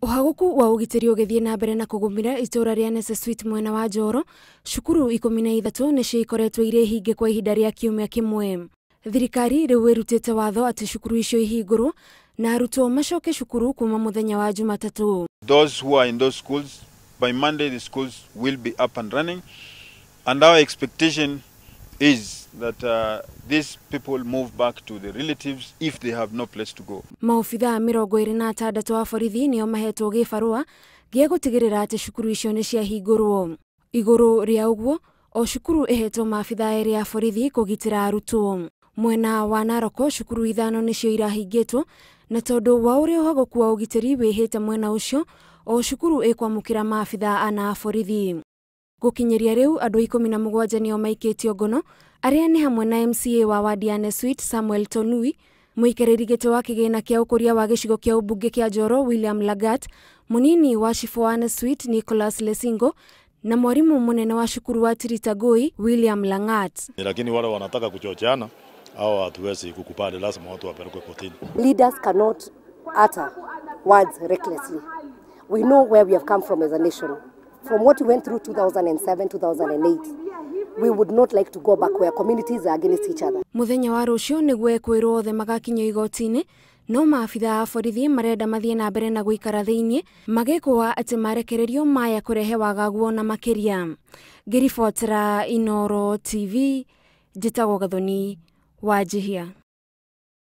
Ũhagũku wa ũgitĩri ũgĩthiĩ na mbere na kũgũmĩra itũũra rĩa Nesesuit mwena wa Njoro, cukuru 13 nĩcio ikoretwo irĩ hinge kwa ihinda rĩa kiumia kĩmwe. Thirikari rĩu ĩrutĩte watho atĩ cukuru icio ihingũrwo na arutwo macoke cukuru kuma mũthenya wa Jumatatũ. Those who are in those schools, by Monday the schools will be up and running, and our expectation is that these people move back to the relatives if they have no place to go. Maobithaa 26 a borithi nĩo mahetwo gĩbarũa gĩa gũtigĩrĩra atĩ cukuru icio nĩ ciahingũrwo. Igũrũ rĩa ũguo, o cukuru ĩhetwo maabithaa erĩ a borithi kũgitĩra arutwo. Mwena wa Naroko cukuru 5 nĩcio irahingĩtwo, na tondũ wa ũrĩa ũhagũku wa ũgitĩri wĩhĩte mwena ũcio, o cukuru ĩkwamũkĩra maabithaa 4 a borithi. Gũkinyĩria rĩu andũ 17 nĩo maikĩtio ngono, arĩa nĩ hamwe na MCA wa wadi ya Nesuit Samuel Tonui, mũikarĩri gĩtĩ wa kĩgĩna kĩa ũkũria wa gĩcigo kĩa ũmbunge kĩa Njoro William Lagat, mũnini wa cibũ wa Nesuit Nicholas Lesingo, na mwarimu mũnene wa cukuru wa Tiritagoi William Langat. Lakini wale wanataka kuchocheana hao hatuwezi kukubali, lazima watu wapelekwe kotini. Leaders cannot utter words recklessly. We know where we have come from as a nation. From what we went through 2007, 2008, we would not like to go back where communities are against each other. Mũthenya wa rũciũ nĩguo ekwĩrwo othe magakinyio igoti-inĩ, no maabithaa a borithi marenda mathiĩ na mbere na gũikara thĩinĩ magĩkũa atĩ marekererio maya kũrehe wagagu ona makĩria. Ngĩribotera Inooro TV, njĩtagwo Gathoni Wanjihia.